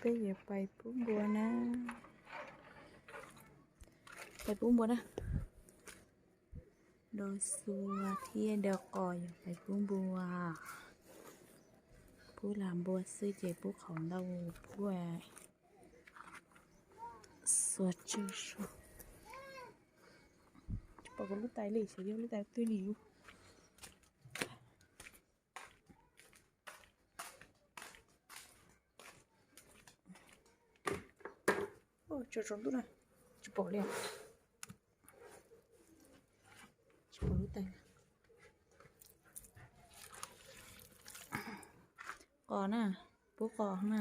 Peb yuav pais pub npua na. Pais pub npua na. Daws xua thiab daws qos yog pais pub npua. Pub lam npua xwb ces pub qhov ntau, pub xua tsawg sua. Tsis pom kuv lub tais li, xyov yog lub tais twg li. Tsaus tsaus ntuj na, tsis pom li. Tsis pom lub tais. Qos na, pub qos na.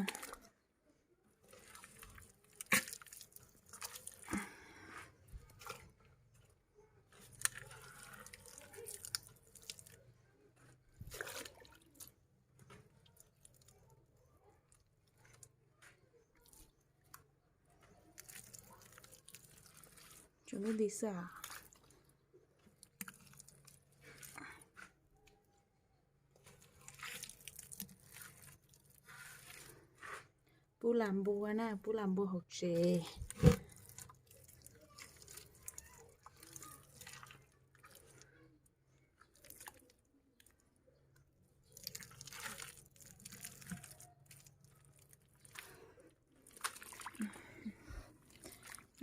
Tsuas lub nti xwb as. Pub lam npua na, pub lam npua hauv tsev.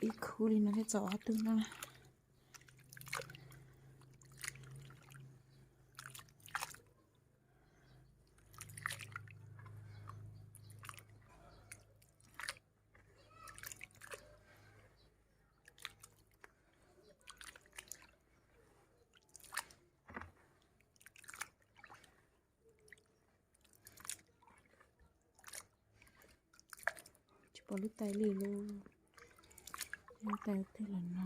Ib khub li no thiaj txaus ob tug no. Tsis pom lub tais li lauj. Lub tais twg lawm no.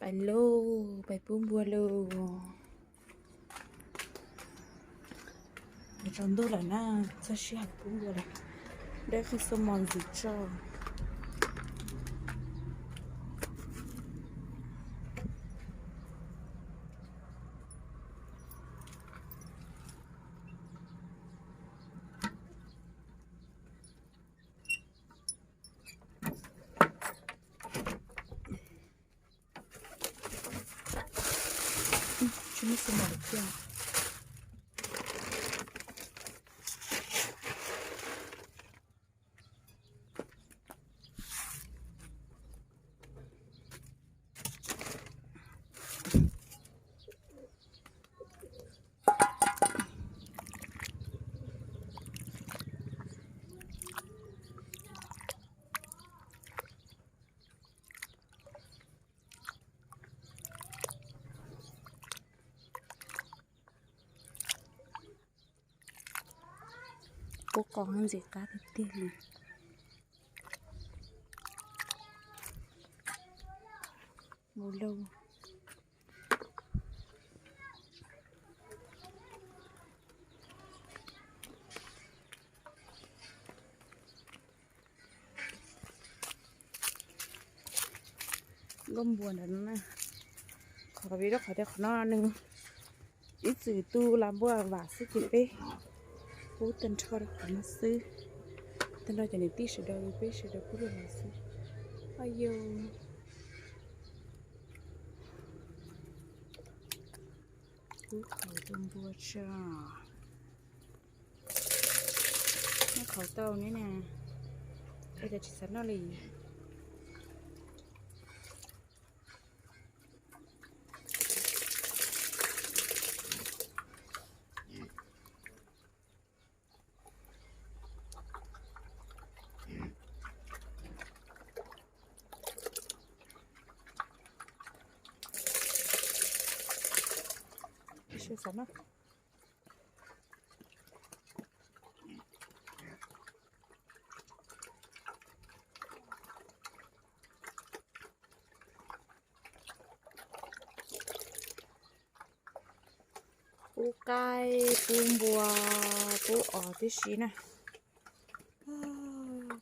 Pais lauj, pais pub npua lauj. Tsaus ntuj lawm na, txog sij hawm pub npua lawm. Dawb qhib xuab mos ntxiv tso. Tsis muaj xi mas kiag. Pub qos ntxim qab tiag tiag li. Mus lauj. Nkauj npua ntawm no na, qhov vim rau qhov tias qhov no nws ib txwm tu lam npua vam xwb ces peb pub tag nrho rau qhov no xwb. Tag nrho cov niam tij sawv daws peb sawv daws pub rau lawv xwb. Oj yog, pub qhov tus npua tso. Noj qhauv tau ne na, ua cas tsis xav noj li. Tsis xav noj. Pub qaib, pub npua, pub os tib si na.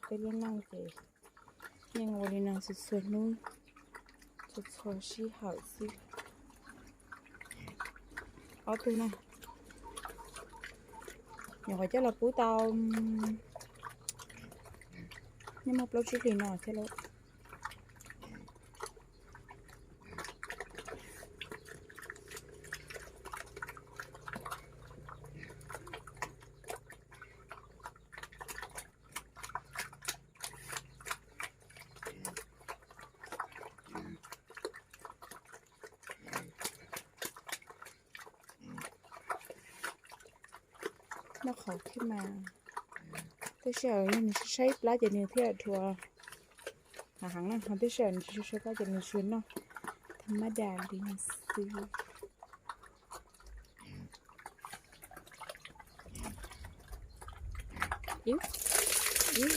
Peb lub neej ces yeej ua li no txhua txhua hnub, txhua txhua sij hawm xwb. Ob tug na, nyuam qhuav coj los pub tau, nyob muaj plaub tsib hlis no thiab lauj. Noj qhauv thiab mas, tej sij hawm yog nws saib plab ces nws thiaj dhuav hav heev na, ho tej sij hawm nws tsis saib plab ces nws tsuas noj tham ma das li xwb. Ib, ib,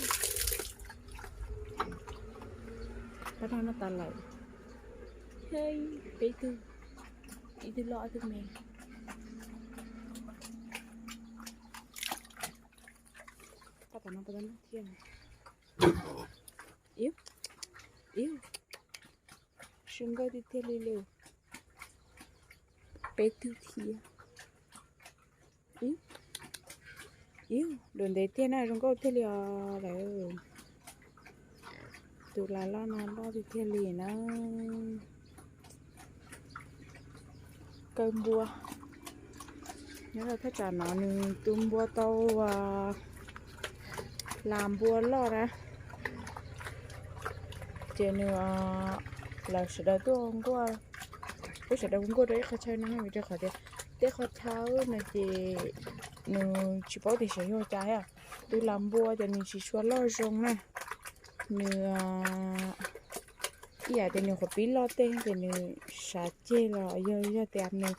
pab no noj tas lawm. Peb tug, ib tug loj ib tug me. Pab tom no pab tom no thiab. Ib, ib, zoo nkauj tiag tiag li lawm. Peb tug thiab. Ib, ib, dua ntev tiag na, zoo nkauj tiag li os lawm. Tus lam loj no loj tiag tiag li na. Kaw npua. Nyob rau thaj tsam no nws tu npua tau las npua loj na, ces nws, lawv sawv daws tuaj nkuaj, peb sawv daws nkuaj rau ib qho chaw no vim rau qhov tias tej qho chaw no ces nws tsis paub tias xyov yog cas thiab. Tu las npua ces nws tsis tshua loj zoo na. Nws ib yam tias nws qhuav pib loj tej ces nws sav ceg los yog, yog tias nws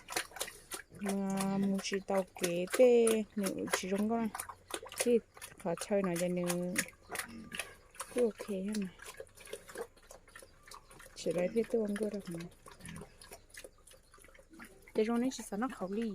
mus tsis tau kev tej nws tsis zoo nkauj na. Txij qhov chaw no ces nws kuj ok thiab mas. Sawv daws thiaj tuaj nkuaj rau qhov no. Ces zoo nej tsis xav noj qhauv li.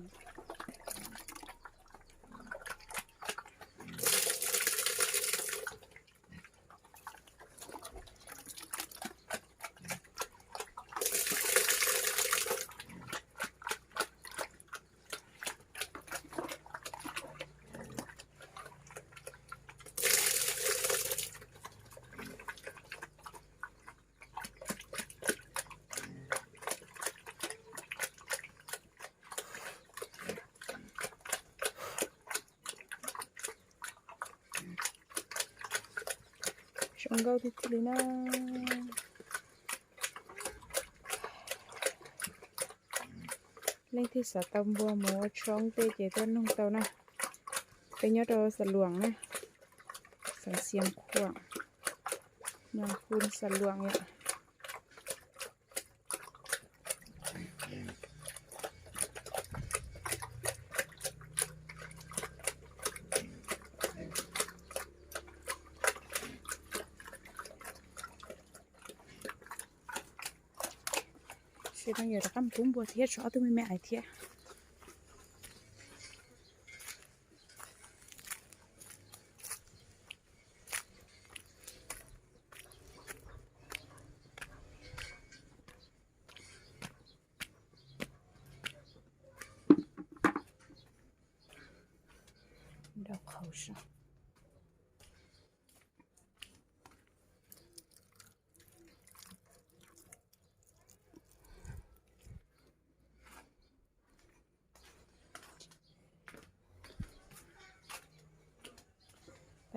Zoo nkauj tiag tiag li na. Leej twg xav tau npua mus ua tshoob tej ces tuaj nug tau na. Peb nyob rau Xa Luam na, xeev Xiav Khuam, nyob khu Xa Luam yom. Sawv daws yuav rov qab mus pub npua thiab, tshuav ob tug me me ais thiab. Dau qhauv saib.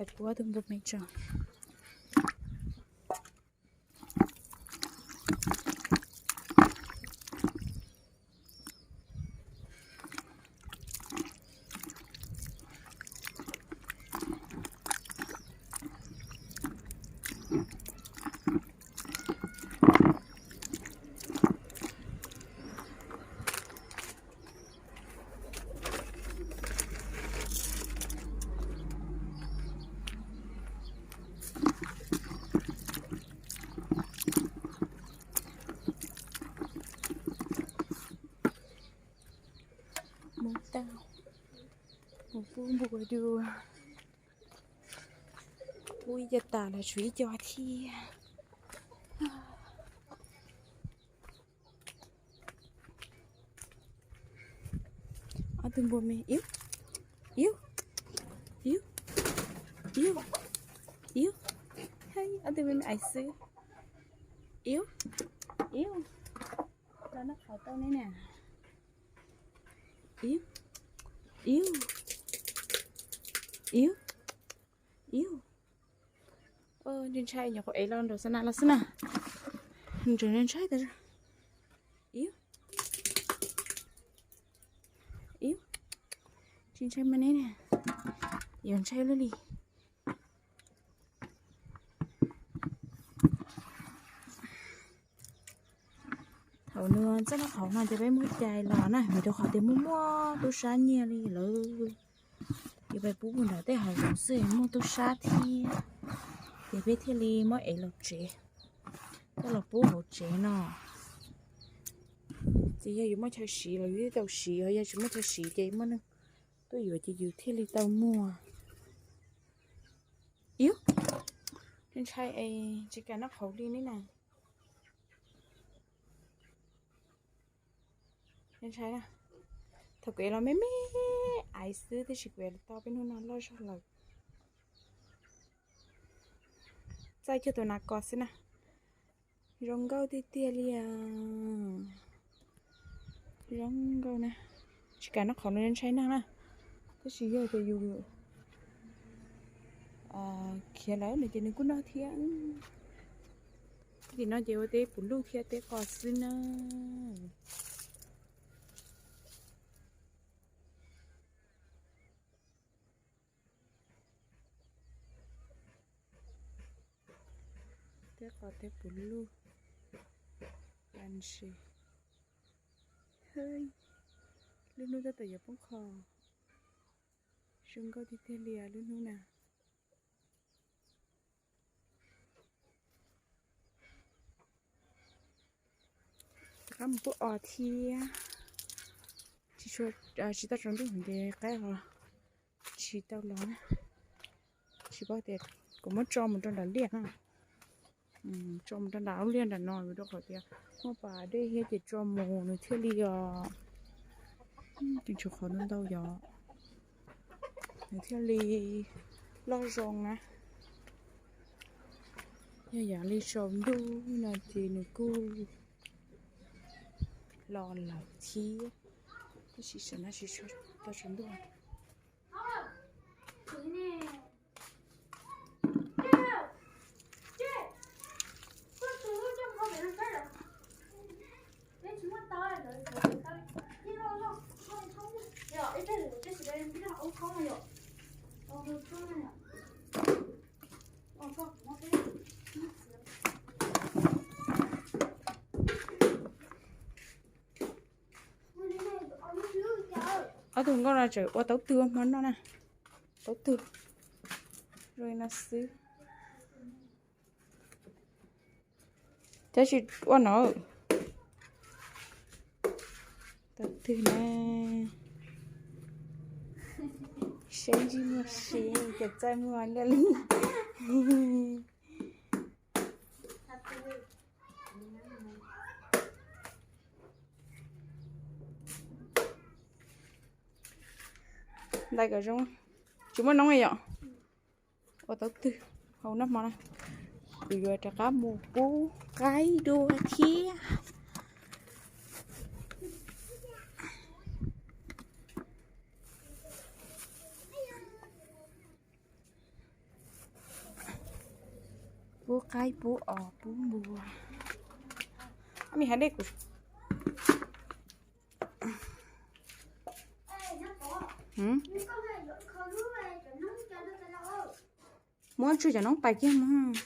Peb pub ob tug npua me tso. Ua dua, ua ib co tas los tshuav ib co thiab. Ob tug npua me, iub, iub, iub, iub, iub. Ob tug me me aiv xwb. Iub, iub. Los noj qhauv tau ne na. Iub, iub, iub, iub. Ntshai ntshai, nyuam qhuav ev los nraum xa nas los xwb na. Nrov ntshai tas. Iub, iub. Tsis ntshai mas ne na. Yuav ntshai luaj li. Thaum nws txawj noj qhauv no ces peb muab cais los na, vim rau qhov tias muaj muaj tub sab nyiag li lawm. Ces peb pub nram tej hav zoov xwb muaj tub sab thiab, ces peb thiaj li muab ev los tsev, coj los pub hauv tsev no. Ces yog yus muaj chaw siv los yus thiaj tau siv, yog tsis muaj chaw siv ces muaj neeg tuaj yuav ces yus thiaj li tau muag. Iub, ntshai es tsis kam noj qhauv li ne na. Ntshai na. Thaum kuv ev los me me aiv xwb, tab sis kuv ev los tau peb hnub no loj zog lawm. Txaij cuag tus nas kos xwb na. Zoo nkauj tiag tiag li os. Zoo nkauj na. Tsis kam noj qhauv, nws ntshai nag na. Tab sis yog tias yus khiav lawm no ces nws kuj noj thiab. Tim no ces ua teb puv luj thiab teb qos xwb na. Teb qos teb puv luj. Ntshe lub hnub tab tom yuav poob qho. Zoo nkauj tiag tiag li lub hnub na. Rov qab mus pub os thiab. Tsis tau tsaus ntuj ces qaib os tsis tau los na. Tsis paub tias kuv muab tso mus rau nram liaj na. Tso mus rau nram lub liaj nram no rau qhov tias muaj pas dej thiab ces tso mus nws thiaj li os. Tseem tshuav qhov ntau ntau yom, nws thiaj li loj zoo na. Yog yam li tsaus ntuj no ces nws kuj los lawm thiab. Tab sis tam sim no tsis tau tsaus ntuj. Ob tug nkauj no tseem ua taub twg ua hmo noj na. Taub twg zoo li no xwb. Tab sis ua no taub twg na. Seb ntsej muag siv ces txaij muag liaj li. Ntais kom zoo, tsis muaj noob li yom. Ua taub twg hau noj hmo na. Kuv yuav rov qab mus pub qaib dua thiab. Pub qaib pub os pub npua. Ob me hav dej kuv muab tsuag cov noob pais kiag mus.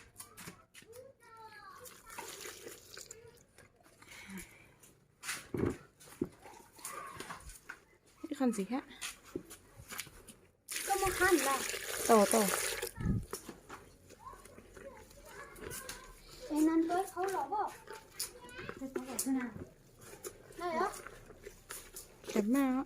Ib qho ntxiv thiab. Tau tau. Tseem maj.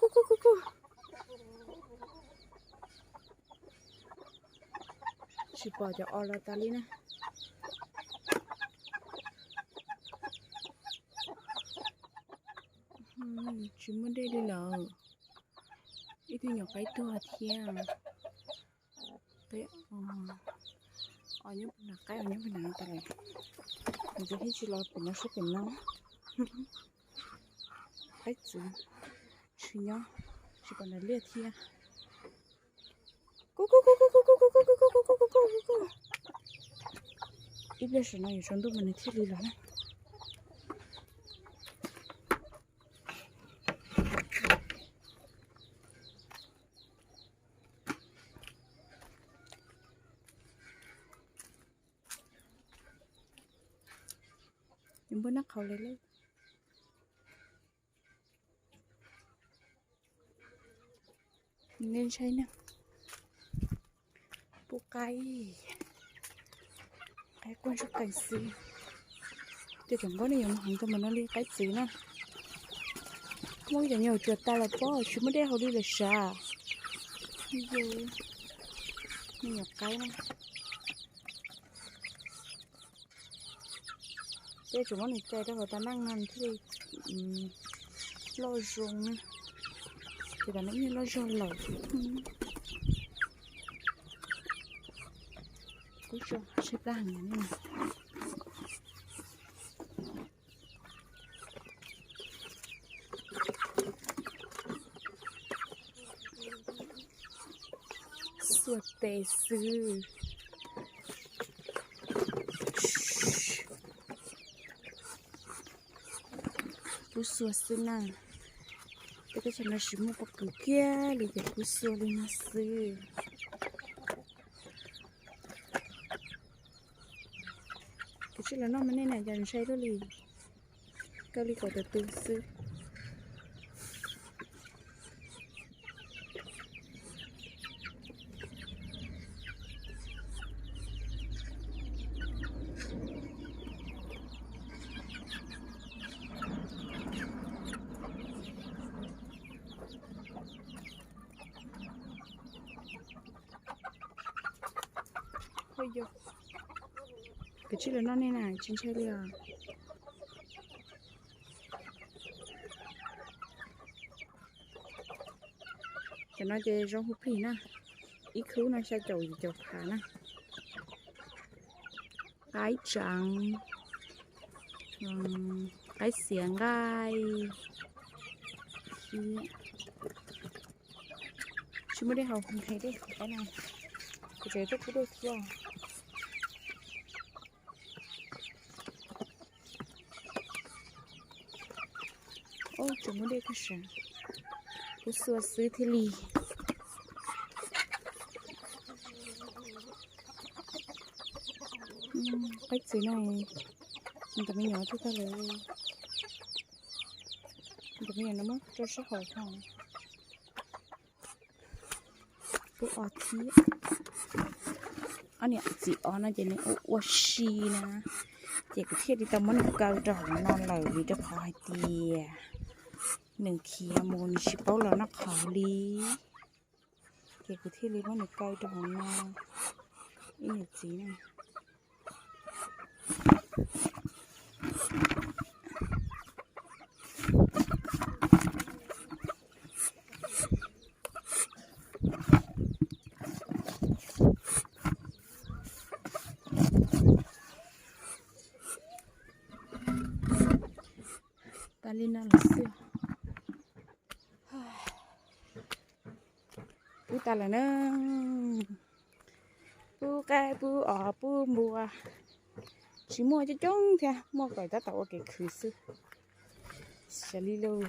kuj kuj kuj. Tsis pom cov os los tas li na. Tsis muaj dej li lawm. Ib tug nyuam qaib tuag thiab. Os nyob pem no, qaib os nyob pem no tas lawm. Nws twb tsis los pem no, sab pem no. Qaib txwv tsis nyob, tsis pom nram liaj thiab. Kuj kuj kuj kuj. Ib pliag saum no yuav tsaus ntuj mas nws thiaj li los na. Nws npuab noj qhauv li lawm. Nej ntshai na. Pub qaib, qaib quaj ntsuag qees xwb. Tej cov npab no yuav mus heev tau mas no li qaib txwv na. Muaj ib cov nyuam tsuas tas los pob tsis muaj dej haus li lawm sav. Me nyuam qaib na. Peb tsuas muab nws cais rau hauv tas neej no nws thiaj li loj zoo na. Ces tas neej yeej loj zog lawm. Kuj tso tshaib plab heev. Xuas tes xwb. Kuv xuas xwb na. Peb teb chaws no tsis muaj pob kws kiag li ces kuv xuas li no xwb. Kuv tsis los noj mas nej na, cas ntshai luaj li, kaw li kaum tawm tus xwb. Kav tsij los noj nej na, tsis ntshai li os. Cov no ces zoo hu plig na, ib khub no xya caum yim caum phav na. Qaib tseev, qaib xiav nqaij, tsis muaj dej haus nqhis dej qaib no, kuv tseem tuaj pub dej thiab. Ub, tseem muaj dej kawg sav, kuv xuas xwb thiaj li. Qaib txiv no, tus me nyuam twb tag lawm, tus me nyuam no muab rau sab hauv ho. Kuv os thiab, ob niam txiv os no ces nws ua ua si na, ces kuv thiaj li tau muab nws kaw rau hauv no lawm vim rau qhov hais tias nws khiav mus nws tsis paub los noj qhauv li, ces kuv thiaj li muab nws kaw rau hauv no. Ib niam txiv na. Tas li no lawm xwb. Pub tas lawm na. Pub qaib, pub os, pub npua. Tsis muaj coob coob thiab, muaj kom tab tom ua kev khwv xwb. Xyov li lauj.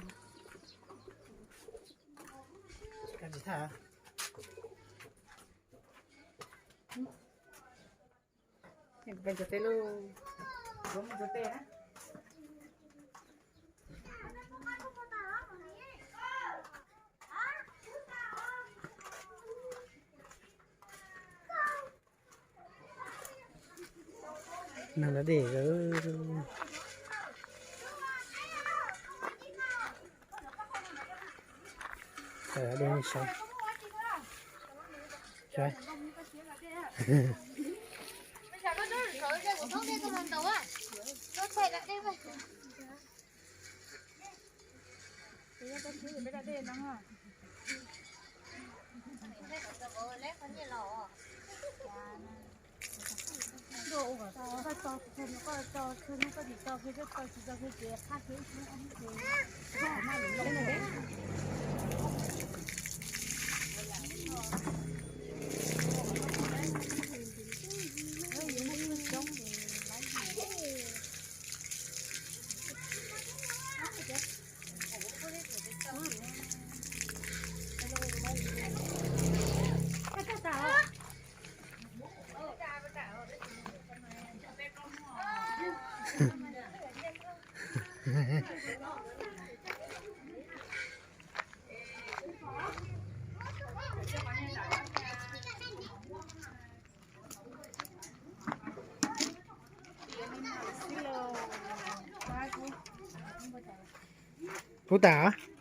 Neeg da dej. Saib. Pub tas.